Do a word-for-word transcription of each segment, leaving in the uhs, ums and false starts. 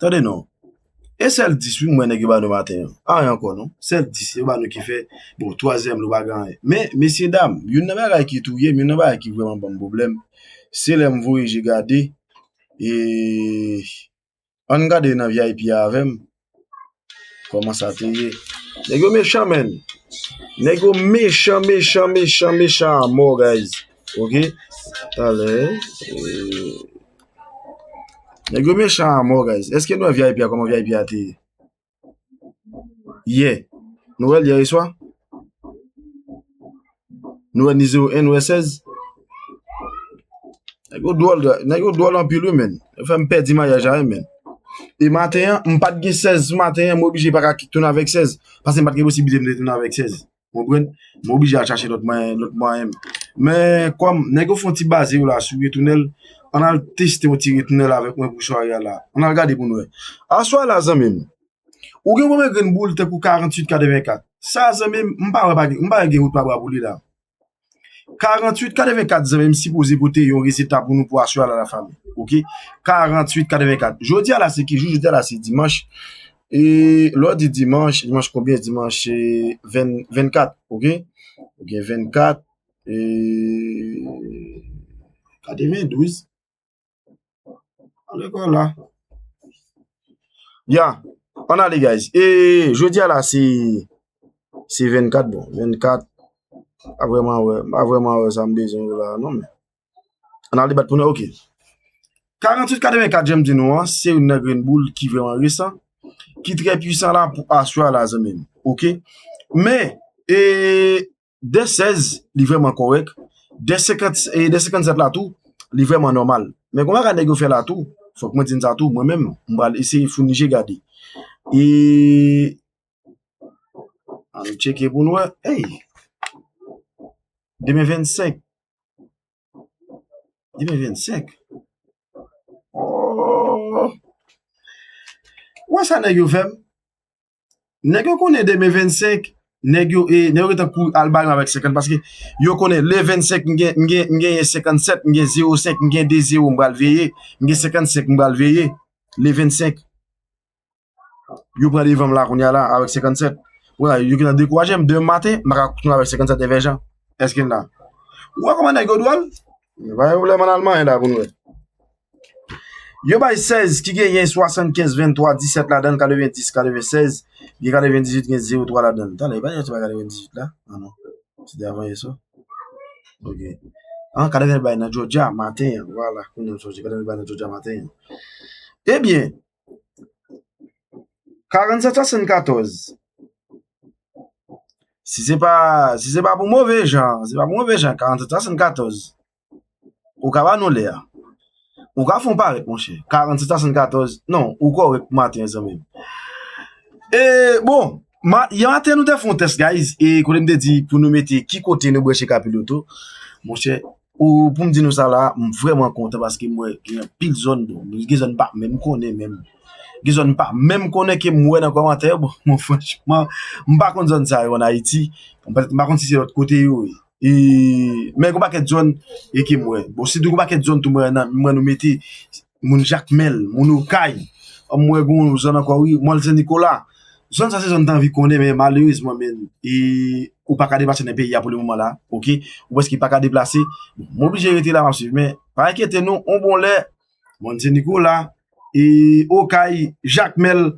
Tande non. E sèl dis wi m wè nèg yo ba nou maten an. Anyen ankò non. Sèl dis yo ba nou ki fè, bon, twazyèm lo pa gen anyen. Men, mesye dam, youn nan bagay ki touye m, youn nan bagay ki vrèman ban m pwoblèm, se lè m voye je gade, e, ann gade nan V I P a avè m. Kòman sa te ye? Nèg yo mechan, menn. Nèg yo mechan, mechan, mechan, mechan a mò, guys. Ok? Talè. Eh, nèg yo mechan a mò, guys. Èske nou wè V I P a, kòman V I P a te ye? Yè. Nou wè l yè swa? Nou wè ni zewo en, nou wè sèz. Nèg yo dwòl, nèg yo dwòl anpil wi, menn. Yo fè m pèdi maryaj la wi, menn. E maten an, m pa t gen sèz sou maten an, m oblije pa ka tounen avèk sèz. Paske m pa t gen posiblite m te tounen avèk sèz. Ou konprann? M oblije al chache lòt mwayen, lòt mwayen. Men kòm nèg yo fè yon ti baze yo la sou retounen l, ann al teste yon ti retounen l avèk mwen pou sware a la. Ann al gade pou n wè. Aswè a la, zanmi m, ou gen yon grenn boul tankou karanntuit katrevenkat. Sa, zanmi m, m pa wè pa gen, m pa wè gen wout pa bra pou li la. Karanntuit katrevenkat, zanmi m, sipoze pote yon rezilta pou nou pou aswè a la, lafanmi. Ok? Karanntuit katrevenkat. Jodi a la, se ki jou? Jodi a la, se dimanch. E lè w di dimanch, dimanch konbyen? Dimanch, se venn, vennkat, ok? Ou gen vennkat, e katrevendouz. Alekòl la. Ya, ann ale, guys. E jodi a la, se, se vennkat, bon, vennkat. Pa vrèman wè, pa vrèman wè sa m bezwen wè la, non, men. Ann ale bat pou nou, ok. Karanntuit katrevenkat, jan m di nou an, se youn nan grenn boul ki vrèman resan, ki trè pwisan la pou aswè a la, zanmi m. Ok? Men, e, dè sèz, li vrèman kòrèk. Dè senkant, e, dè senkannsèt la tou, li vrèman nòmal. Men kòman ka nèg yo fè la tou? Fòk mwen di n sa tou, mwen menm, m pral eseye founi je gade. E, ann tcheke pou n wè. Ey! Demen vennsenk. Demen vennsenk. Oh! Ou wè sa nèg yo fè m? Nèg yo konnen demen vennsenk, nèg yo, e, nèg yo gentan kouri al bay mwen avèk senkant, paske yo konnen le vennsenk, m gen, m gen, m genyen senkannsèt, m gen zewo senk, m gen de zewo, m pral veye, m gen senkannsèt, m pral veye, le vennsenk. Yo pran devan m la kounye a la avèk senkannsèt. Kounye a, yo gentan dekouraje m. Demen maten, m pa ka tounen avèk senkannsèt evèjan. Èske n la? Ou wè kòman nèg yo dwòl? Pa gen pwoblèm, ann al manyen la pou n wè. Yo bay sèz ki genyen swasannkenz, venntwa, disèt ladan l, katrevendis, katrevensèz, gen katrevendizuit, gen zewo twa ladan l. Talè, pa gen katrevendizuit la? Ah non. Se te avan yè swa. Ok. Ah, katreven bay nan Georgia maten an. Vwala, kounye a m sonje katreven bay nan Georgia maten an. Ebyen, karannsèt swasannkatòz. Si se pa, si se pa pou move jan, se pa pou move jan, karannsèt swasannkatòz. Ou ka ba nou lè a. Ou ka fè yon parèt, monchè. Karannsèt swasannkatòz. Non, ou kòrèk pou maten an, zanmi m. E, bon, ma, yè maten nou te fè yon tès, guys, e kote m te di pou nou mete ki kote nou branche Kapiloto. Monchè, ou, pou m di nou sa la, m vrèman kontan paske m wè gen anpil zòn, bon, gen zòn m pa menm konnen menm. Gen zòn m pa menm konnen ke m wè nan kòmantè yo, bon, mwen franchman, m pa konn zòn sa yo ann Ayiti. Bon, petèt m pa konn si se lòt kote yo ye. E, men gen yon pakèt zòn e ke m wè. Bon, sitou gen yon pakèt zòn tou m wè nan, m wè nou mete moun Jakmèl, moun Okay. M wè gen yon zòn ankò, wi, Mòn Sen Nikola. Zòn sa se zòn m te anvi konnen, men malerezman, men, e, ou pa ka deplase nan peyi a pou le moman la, ok? Ou prèske pa ka deplase. Bon, m oblije rete la, m ap swiv, men pa enkyete nou, yon bon lè, Mòn Sen Nikola, e, Okay, Jakmèl,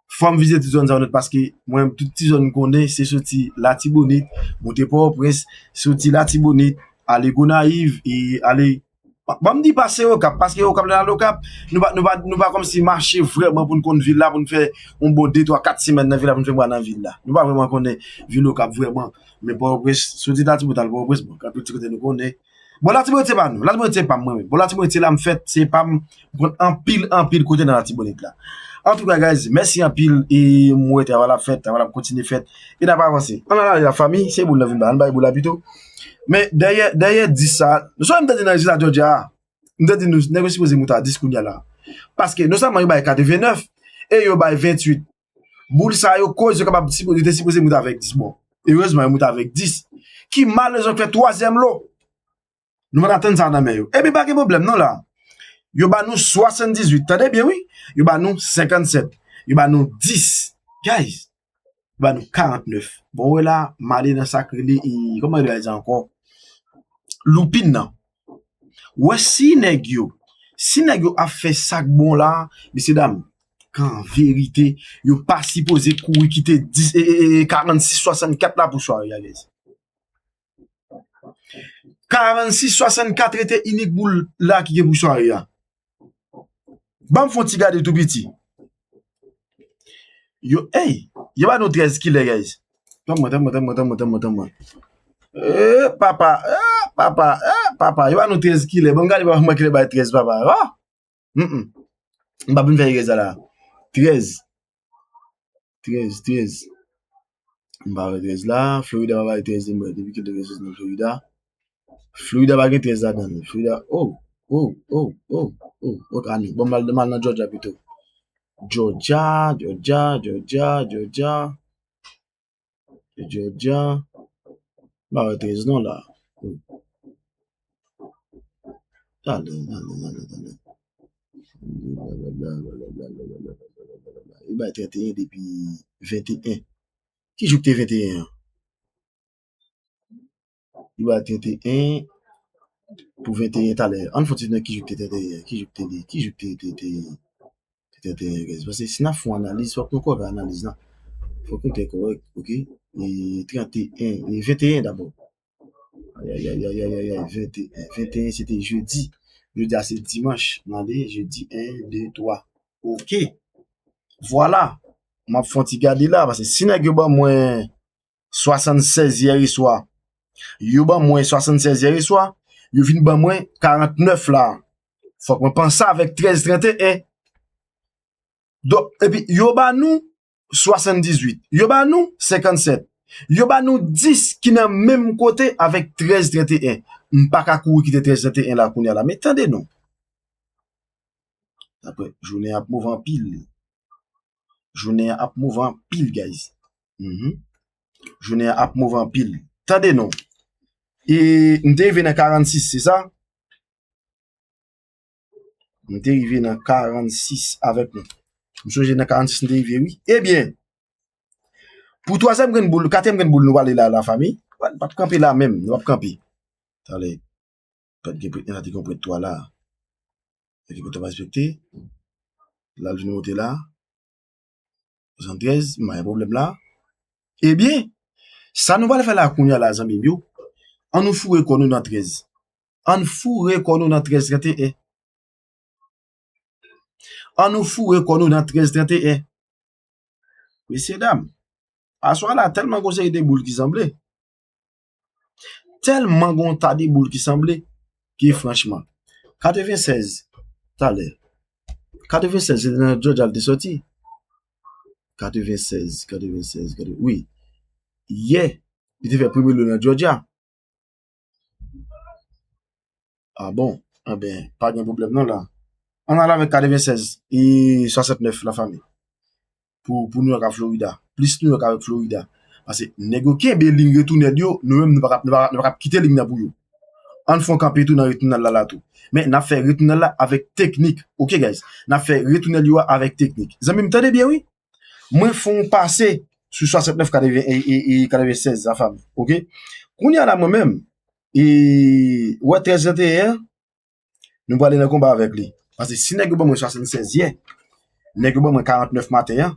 fò m vizite tout zòn sa yo nèt, paske mwen, tout ti zòn m konnen, se soti Latibonit, monte Pòtoprens, soti Latibonit, ale Gonayiv, e ale, bon, m di pase Okap, paske Okap, lè n ale Okap, nou pa, nou pa, nou pa kòmsi mache vrèman pou n konn vil la, pou n fè yon bon de, twa, kat semèn nan vil la, pou n fè mwa nan vil la. Nou pa vrèman konnen vil Okap vrèman. Men Pòtoprens, soti Latibonit al Pòtoprens, bon, gen anpil ti kote nou konnen. Bon, Latibonit se pa nou. Latibonit se pa m, mwen menm. Bon, Latibonit se la m fèt, se pa m. M konn anpil, anpil kote nan Latibonit la. Antouka, guys, mèsi anpil. E m wè travay la ap fèt, travay la ap kontinye fèt. E n ap avanse. Ann ale, lafanmi, se boul nan vin ba. Ann bay boul la pito. Men dèyè, dèyè dis sa, nou sonje m te di nan rezilta Georgia a, m te di nou, nèg yo sipoze moute a dis kounye a la. Paske non sèlman yo bay katrevenèf, e yo bay ventuit. Boul sa yo koz yo kapab, yo te sipoze moute avèk dis. Bon, erezman, yo moute avèk dis. Ki malerezman fè twazyèm lo. Nou pa t atann sa nan men yo. Ebyen, pa gen pwoblèm non la. Yo ba nou swasanndizuit. Tande byen, wi. Yo ba nou senkannsèt. Yo ba nou dis. Guys, yo ba nou karantnèf. Bon, wè la, m ale nan sa k rele, e, kòman yo rele sa ankò? Loupin nan. Wè si nèg yo, si nèg yo ap fè sa k bon la, mesye dam, an verite, yo pa sipoze kouri kite dis, e, e, e, karannsis swasannkat la pou sware a, guys. Karannsis swasannkat rete inik boul la ki gen pou sware a. Ban m fè yon ti gade tou piti. Yo, ey, yo ba nou trèz kilè, guys. Tann mwen, tann mwen, tann mwen, tann mwen, tann mwen, tann mwen. E, papa, e, papa, e, papa. Yo ba nou trèz kilè. Ban m gade, papa, mwen kilè bay trèz, papa. Oh! Mm, mm. M pa vin fè erè sa la. Trèz. Trèz, trèz. M pa wè trèz la. Florida pa bay trèz, m wè. Depi kilè trèz nan Florida? Florida pa gen trèz ladan l. Florida, oh, oh, oh, oh, oh. Ok, ann, bon, m al, m al nan Georgia pito. Georgia, Georgia, Georgia, Georgia. Georgia. M pa wè trèz non la. Talè, talè, talè, talè. Li bay trannteyen depi venteyen. Ki jou k te venteyen an? Li bay trannteyen pou venteyen talè. Ann fon ti nan ki jou k te trannteyen, ki jou k te li, ki jou k te, te, te, te trannteyen, guys. Paske si n ap fè yon analiz, fòk nou kòrèk analiz la. Fòk nou te kòrèk, ok? E trannteyen, e venteyen dabò. Ay, ay, ay, ay, ay, ay, ay, venteyen, venteyen se te jedi. Jodi a se dimanch. Gade, jedi, en, de, twa. Ok. Vwala. M ap fè yon ti gade la, paske si nèg yo ban mwen swasannsèz yè swa, yo ban mwen swasannsèz yè swa, yo vin ban mwen karantnèf la. Fòk mwen panse avèk trèz trannteyen. Donk, epi yo ba nou swasanndizuit. Yo ba nou senkannsèt. Yo ba nou dis ki nan menm kote avèk trèz trannteyen. M pa ka kouri kite trèz trannteyen la kounye a la. Men tande non. Apre, jounen ap move anpil. Jounen ap move anpil, guys. Mhm. Jounen ap move anpil. Tande non. E m te rive nan karannsis, se sa? M te rive nan karannsis avèk nou. M sonje nan karannsis m te rive, wi. Ebyen, pou twazyèm grenn boul, katriyèm grenn boul nou pale la, lafanmi, n p ap kanpe la menm, nou p ap kanpe. Talè, pa t gen pwent en la, te gen pwent twa la. Sa ki pwent twa pa respekte. La, l vin monte la. Swasanntrèz, m pa gen pwoblèm la. Ebyen, sa nou pral fè la kounye a la, zanmi m yo, ann nou foure kò nou nan trèz. Ann foure kò nou nan trèz trannteyen. Ann nou foure kò nou nan trèz trannteyen. Mesye dam, aswè la, tèlman gon seri de boul ki sanble. Tèlman gon ta de boul ki sanble, ke franchman. Katrevensèz, talè. Katrevensèz, se nan Georgia l te sòti. Katrevensèz, katrevensèz, katrevensèz, wi. Yè, li te fè premye lo nan Georgia. Ah bon? Anben, pa gen pwoblèm non la. Ann ale avèk katrevensèz e swasantnèf, lafanmi. Pou, pou New York ak Florida. Plis New York avèk Florida. Paske nèg yo kenbe liy retounen yo, nou menm nou pa ka, nou pa, nou pa ka kite liy nan pou yo. Ann fè yon kanpe tou nan retounen la la tou. Men n ap fè retounen la avèk teknik. Ok, guys? N ap fè retounen yo a avèk teknik. Zanmi m, tande byen, wi. Mwen fè yon pase sou swasantnèf, katreven e, e, e katrevensèz, lafanmi. Ok? Kounye a la, mwen menm, e, wè trèz trannteyen an, nou prale nan konba avèk li. Paske si nèg yo ban mwen swasanntsèz yè, nèg yo ban mwen karantnèf maten an,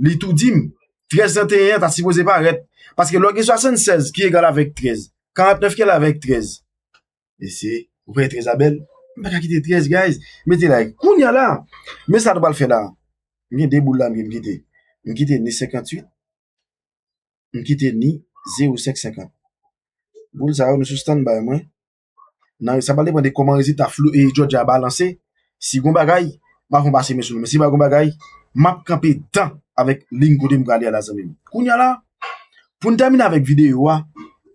li tou di m, trèz trannteyen an ta sipoze parèt. Paske lè w gen swasanntsèz ki egal avèk trèz, karantnèf ki egal avèk trèz. Mesye, ou pa wè trèz la bèl? M pa ka kite trèz, guys. Mete like. Kounye a la, men sa nou pral fè la. M gen de boul la, m gen m kite. M kite ni senkantuit. M kite ni zewo senk senkant. Boul sa yo, nou sou standby mwen. Nan, sa pral depann de kòman rezilta Flo-, e, Georgia a balanse. Si gon bagay, m ap fè yon pase men sou nou. Men si pa gon bagay, m ap kanpe dan avèk liy kote m prale a la, zanmi m. Kounye a la, pou n tèmine avèk videyo a,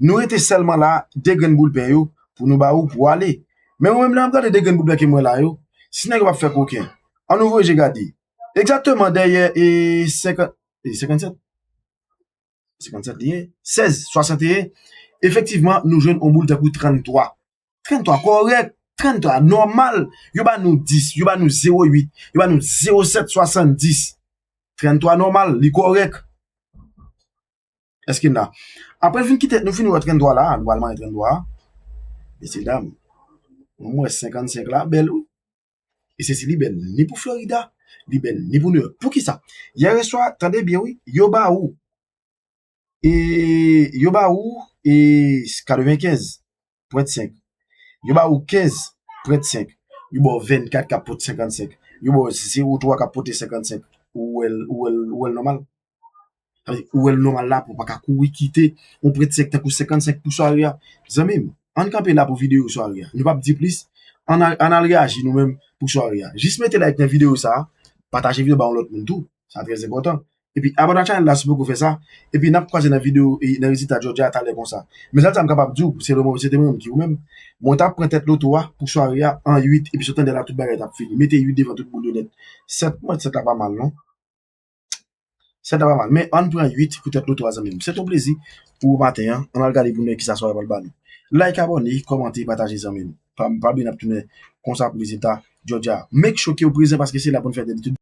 nou rete sèlman la, de grenn boul pen yo, pou nou ba ou, pou w ale. Men mwen menm, lè m ap gade de grenn boul pen ke mwen la yo, si nèg yo p ap fè koken, ann nou voye je gade. Egzakteman dèyè, e, senkant, e, senkannsèt. Senkannsèt li ye, sèz, swasanteyen. Efektivman, nou jwenn yon boul tankou tranntwa. Tranntwa, kòrèk. Trènntwa nòmal, yo ba nou dis, yo ba nou zewo uit, yo ba nou zewo sèt swasanndis. Trènntwa nòmal, li kòrèk. Èske n la? Apre n fin kite, nou fin wè trènntwa la, nou pral manyen trènntwa a. Mesye dam, mwen wè senkannsenk la bèl, wi. E se si li bèl ni pou Florida, li bèl ni pou New York. Poukisa? Yè swa, tande byen, wi, yo ba ou, e, yo ba ou, e, katrevenkenz pwen senk. Yo ba ou kenz pwen senk. Yo ba ou vennkat k ap pote senkannsenk. Yo ba ou zewo twa k ap pote senkannsenk. Ou wè l, ou wè l, ou wè l nòmal? Sa vle di, ou wè l nòmal la pou w pa ka kouri kite yon pwen senk tankou senkannsenk pou sware a. Zanmi m, ann kanpe la pou videyo sware a. Nou p ap di plis. Ann al, ann al reyaji nou menm pou sware a. Jis mete like nan videyo sa a, pataje videyo ba yon lòt moun tou. Sa trè enpòtan. Epi abòne ak chanèl la si w poko fè sa. Epi n ap kwaze nan videyo, e, nan rezilta Georgia a talè konsa. Men sèl sa m kapab di w, se mwen, se te mwen menm ki ou menm. Mwen t ap pran tèt loto a pou sware a an uit, epi si w tande la tout bagay t ap fini. Mete uit devan tout boul yo nèt. Sèt, mwen, sèt la pa mal, non. Sèt la pa mal. Men ann pran uit pou tèt loto a, zanmi m. Se t on plezi pou maten an. Ann al gade pou n wè kisa sware a pral ba nou. Like, abòne, kòmante, pataje, zanmi m. Pa, pa bliye n ap tounen konsa pou rezilta Georgia. Make sure ke w prezan paske se la pou n fè dènye tout